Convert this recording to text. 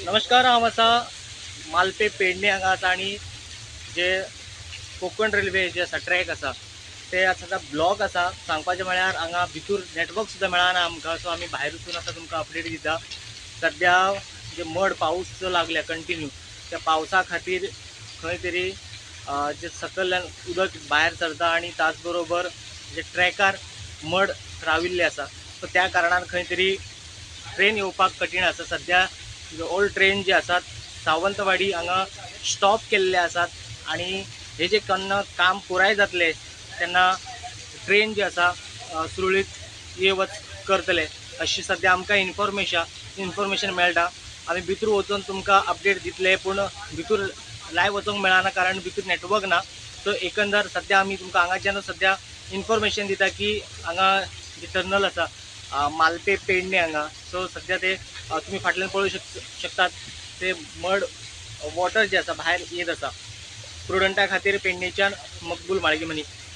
नमस्कार, हांव आसा मालपे पेडणे हांगा आसा आनी जे कोंकण रेल्वे जे आसा ट्रॅक आसा ते आतां ब्लॉक आसा. सांगपाचें म्हळ्यार हांगा भितूर नेटवर्क सुद्दां मेळना आमकां. सो आमी भायर वचून आतां तुमकां अपडेट दिता. सद्या जे मड पावस जो लागल्या कंटिन्यू त्या पावसा खातीर खंय तरी जे सकयल्यान उदक भायर सरता आनी त्याच बरोबर जे ट्रॅकार मड राविल्ले आसा, सो त्या कारणान खंय तरी ट्रेन येवपाक कठीण आसा. सद्या ओल्ड ट्रेन जे आसात सावंतवाडी हांगा स्टॉप केल्ले आसात आनी हे जे केन्ना काम पुराय जातले तेन्ना ट्रेन जी आसा सुरळीत ये वच करतले अशी सद्या आमकां इन्फॉर्मेशन मेळटा. आमी भितर वचून तुमकां अपडेट दितले, पूण भितर लायव वचूंक मेळना कारण भितर नेटवर्क ना. सो एकंदर सद्या आमी तुमकां हांगाच्यान सद्या इन्फॉर्मेशन दिता की हांगा जे टर्नल आसा मालपे पेडणे हांगा, सो सद्या ते तुमी फाटल्यान पळोवंक शकतात ते मड वॉटर जे आसा भायर येत आसा. प्रुडंटा खातीर पेडणेच्यान मकबूल माळगीमनी.